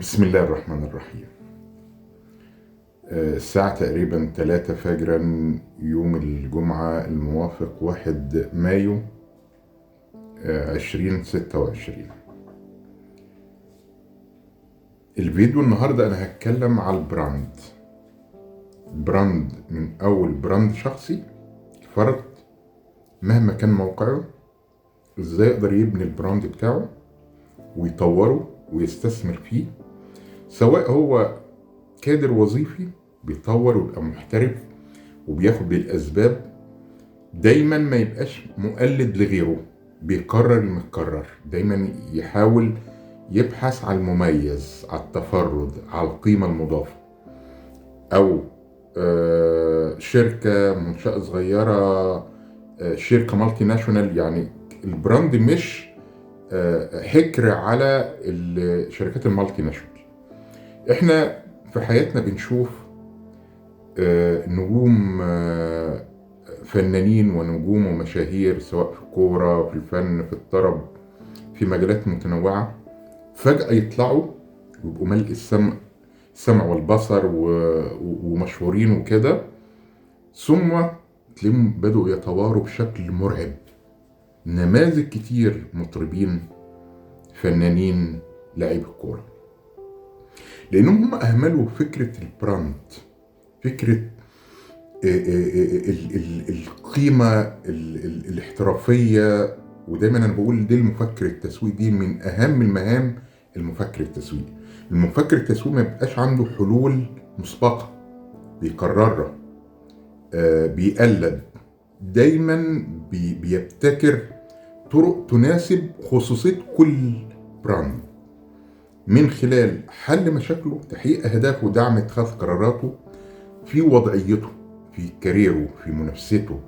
بسم الله الرحمن الرحيم. الساعة تقريبا 3 فجرا يوم الجمعة الموافق 1 مايو 2026. الفيديو النهاردة أنا هتكلم على ال brand. brand من أول brand شخصي فرد مهما كان موقعه، إزاي يقدر يبني ال brand بتاعه ويطوره ويستثمر فيه، سواء هو كادر وظيفي بيطور ويبقى محترف وبياخد بالأسباب، دايما ما يبقاش مقلد لغيره، بيكرر المتكرر، دايما يحاول يبحث على المميز، على التفرد، على القيمة المضافة. أو شركة منشأة صغيرة، شركة multinational. يعني ال brand مش حكر على الشركات ال multinational. احنا في حياتنا بنشوف نجوم، فنانين ونجوم ومشاهير، سواء في الكورة، في الفن، في الطرب، في مجالات متنوعة، فجأة يطلعوا ويبقوا ملء السمع والبصر ومشهورين وكده، ثم تلاقيهم بدأوا يتواروا بشكل مرعب. نماذج كتير، مطربين، فنانين، لاعبي الكورة، لأنهم هم أهملوا فكرة ال brand، فكرة القيمة الاحترافية. ودايما أنا بقول دي المفكر التسويقي، دي من أهم المهام المفكر التسويقي. المفكر التسويقي ما بيبقاش عنده حلول مسبقة بيكررها، بيقلد، دايما بيبتكر طرق تناسب خصوصية كل brand من خلال حل مشاكله، تحقيق أهدافه، دعم اتخاذ قراراته في وضعيته، في career ه، في منافسته.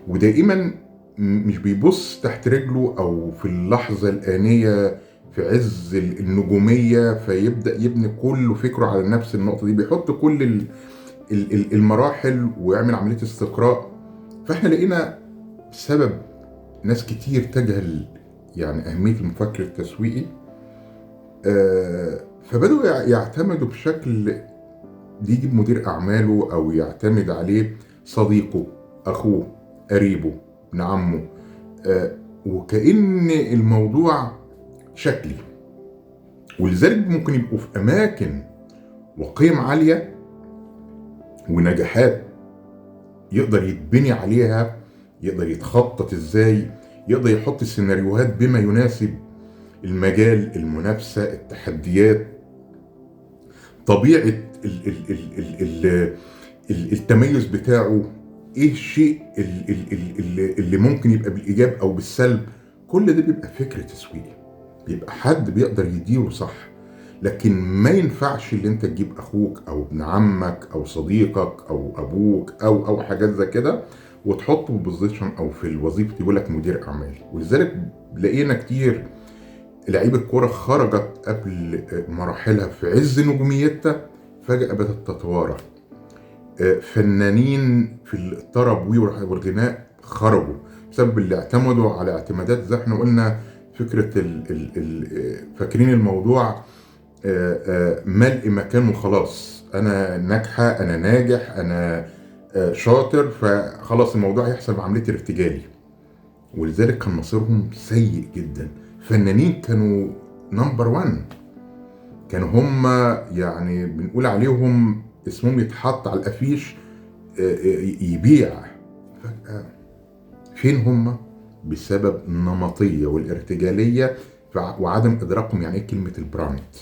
ودائما مش بيبص تحت رجله أو في اللحظة الآنية في عز النجومية فيبدأ يبني كل فكرة على نفس النقطة دي، بيحط كل المراحل ويعمل عملية استقراء. فإحنا لقينا سبب ناس كتير تجهل يعني أهمية المفكر التسويقي، فبدأوا يعتمدوا بشكل يجيب مدير أعماله أو يعتمد عليه صديقه، أخوه، قريبه، ابن عمه، وكأن الموضوع شكلي. ولذلك ممكن يبقوا في أماكن وقيم عالية ونجاحات يقدر يتبني عليها، يقدر يتخطط ازاي، يقدر يحط السيناريوهات بما يناسب المجال، المنافسة، التحديات، طبيعة التميز بتاعه، ايه الشيء اللي ممكن يبقى بالإيجاب أو بالسلب. كل ده بيبقى فكر تسويقي، بيبقى حد بيقدر يديره صح. لكن ما ينفعش اللي انت تجيب اخوك او ابن عمك او صديقك او ابوك او حاجات زي كده وتحطه في position او في الوظيفة يقول لك مدير اعمال. ولذلك لقينا كتير لعيبة الكورة خرجت قبل مراحلها في عز نجوميتها فجاة بدات تتوارى. فنانين في الطرب والغناء خرجوا بسبب اللي اعتمدوا على اعتمادات زي احنا قلنا فكرة فاكرين الموضوع ملء مكان وخلاص، انا ناجحة، انا ناجح، انا شاطر، فخلاص الموضوع يحصل بعملية ارتجالي. ولذلك كان مصيرهم سيء جدا. فنانين كانوا number 1، كانوا هم يعني بنقول عليهم اسمهم يتحط على الافيش يبيع، فجأة فين هم؟ بسبب النمطية والارتجاليه وعدم ادراكهم يعني ايه كلمة ال brand.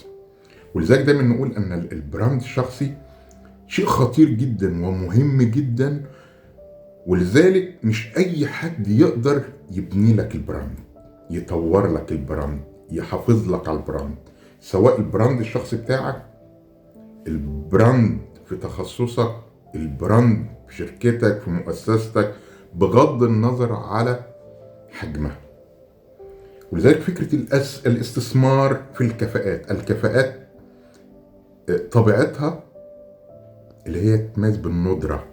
ولذلك دايما نقول ان ال brand الشخصي شيء خطير جدا ومهم جدا، ولذلك مش اي حد يقدر يبني لك ال brand، يطور لك ال brand، يحافظ لك على ال brand، سواء ال brand الشخصي بتاعك، ال brand في تخصصك، ال brand في شركتك، في مؤسستك، بغض النظر على حجمها. ولذلك فكرة الاستثمار في الكفاءات، الكفاءات طبيعتها اللي هي تميز بالندرة.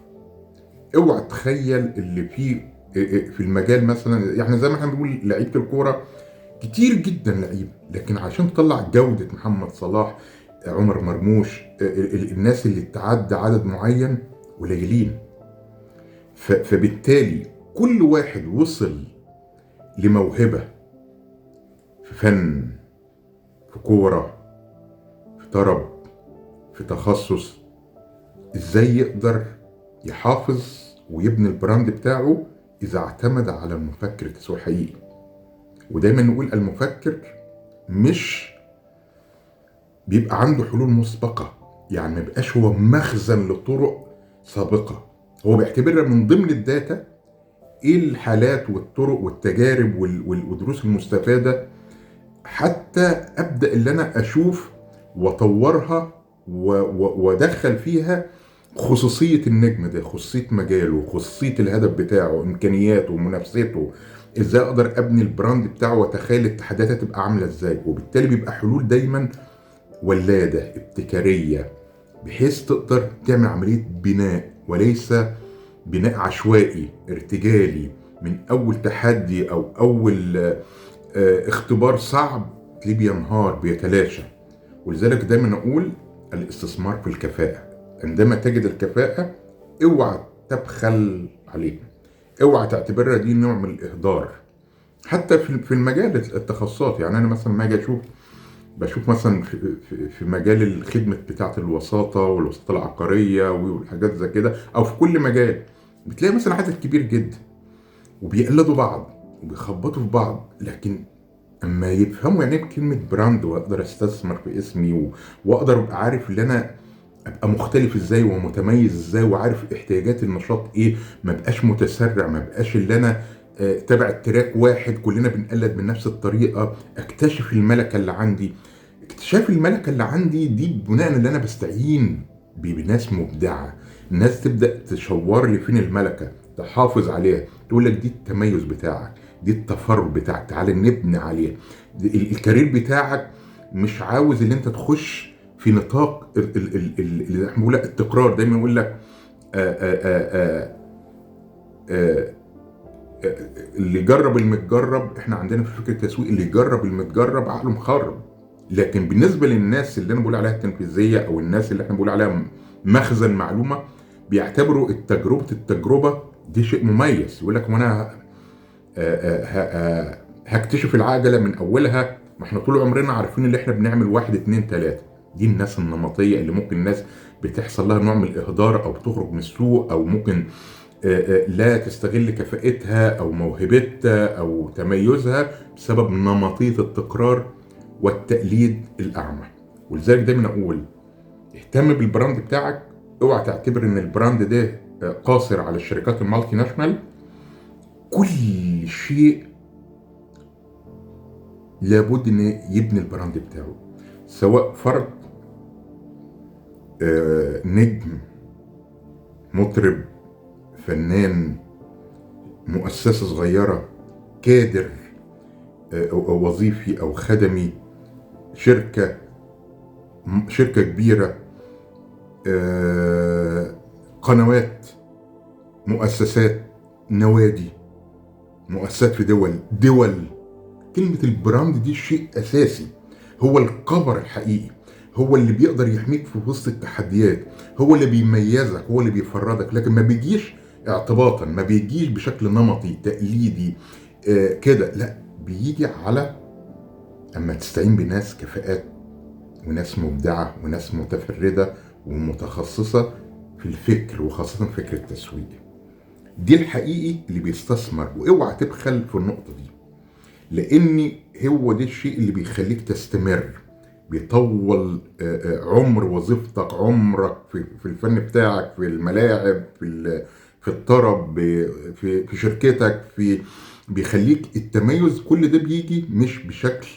اوعى تخيل اللي في المجال مثلا، يعني زي ما احنا بنقول لعيبة الكورة كتير جدا لعيب، لكن عشان تطلع جودة محمد صلاح، عمر مرموش، الناس اللي تعدى عدد معين قليلين. فبالتالي كل واحد وصل لموهبة في فن، في كورة، في طرب، في تخصص، ازاي يقدر يحافظ ويبني ال brand بتاعه اذا اعتمد على المفكر التسويقي الحقيقي. ودايما نقول المفكر مش بيبقى عنده حلول مسبقة، يعني ما بيبقاش هو مخزن لطرق سابقة، هو بيعتبرها من ضمن ال data ايه الحالات والطرق والتجارب والدروس المستفادة، حتى ابدأ اللي انا اشوف واطورها وادخل فيها خصوصية النجم ده، خصوصية مجاله، خصوصية الهدف بتاعه، امكانياته، منافسته، ازاي اقدر ابني ال brand بتاعه واتخيل التحديات هتبقى عاملة ازاي. وبالتالي بيبقى حلول دايما ولادة ابتكارية، بحيث تقدر تعمل عملية بناء وليس بناء عشوائي ارتجالي من اول تحدي او اول اختبار صعب تلاقيه بينهار بيتلاشى. ولذلك دايما اقول الاستثمار في الكفاءة، عندما تجد الكفاءة اوعى تبخل عليها، اوعى تعتبرها دي نوع من الاهدار حتى في المجال التخصصات. يعني انا مثلا ما اجي بشوف مثلا في مجال الخدمة بتاعة الوساطة والوساطة العقارية والحاجات زي كده، او في كل مجال بتلاقي مثلا عدد كبير جدا وبيقلدوا بعض وبيخبطوا في بعض، لكن اما يفهموا يعني ايه كلمة brand، واقدر استثمر في اسمي واقدر ابقى عارف اللي انا ابقى مختلف ازاي ومتميز ازاي، وعارف احتياجات النشاط ايه، ما بقاش متسرع، ما بقاش اللي انا تبع ال track واحد كلنا بنقلد من نفس الطريقة. اكتشف الملكة اللي عندي، اكتشاف الملكة اللي عندي دي بناء اللي انا بستعين بناس مبدعة، الناس تبدأ تشور لي فين الملكة، تحافظ عليها، تقول لك دي التميز بتاعك، دي التفرد بتاعك، تعالى نبني عليه. ال career بتاعك مش عاوز اللي انت تخش في نطاق اللي احنا بنقول التكرار. دايما يقول لك اللي جرب المتجرب، احنا عندنا في فكرة التسويق اللي جرب المتجرب عقله مخرب. لكن بالنسبة للناس اللي انا بقول عليها التنفيذية او الناس اللي احنا بنقول عليها مخزن معلومة، بيعتبروا التجربة دي شيء مميز. يقول لك وانا هكتشف العجلة من اولها، ما احنا طول عمرنا عارفين اللي احنا بنعمل 1 2 3. دي الناس النمطية اللي ممكن الناس بتحصل لها نوع من الاهدار او بتخرج من السوق، او ممكن لا تستغل كفاءتها او موهبتها او تميزها بسبب نمطية التكرار والتقليد الاعمى. ولذلك دايما اقول اهتم بال brand بتاعك، اوعى تعتبر ان ال brand ده قاصر على الشركات ال multinational. كل شيء لابد ان يبني ال brand بتاعه، سواء فرد، نجم، مطرب، فنان، مؤسسة صغيرة، كادر أو وظيفي أو خدمي، شركة كبيرة، قنوات، مؤسسات، نوادي، مؤسسات في دول. كلمة ال brand دي شيء أساسي، هو ال cover الحقيقي، هو اللي بيقدر يحميك في وسط التحديات، هو اللي بيميزك، هو اللي بيفردك. لكن ما بيجيش اعتباطا، ما بيجيش بشكل نمطي تقليدي كده، لا، بيجي على اما تستعين بناس كفاءات وناس مبدعة وناس متفردة ومتخصصة في الفكر، وخاصة فكر التسويق. دي الحقيقي اللي بيستثمر، واوعى تبخل في النقطة دي، لان هو ده الشيء اللي بيخليك تستمر، بيطول عمر وظيفتك، عمرك في الفن بتاعك، في الملاعب، في الطرب، في شركتك، بيخليك التميز. كل ده بيجي مش بشكل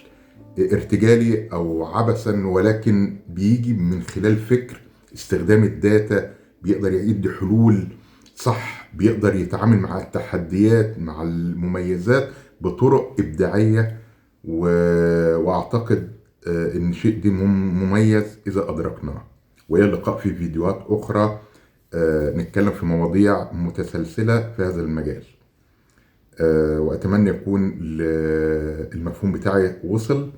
ارتجالي او عبثا، ولكن بيجي من خلال فكر، استخدام ال data، بيقدر يدي حلول صح، بيقدر يتعامل مع التحديات، مع المميزات بطرق إبداعية. وأعتقد إن شيء دي مميز إذا أدركناه. وإلى اللقاء في فيديوهات أخرى نتكلم في مواضيع متسلسلة في هذا المجال. وأتمنى يكون المفهوم بتاعي وصل.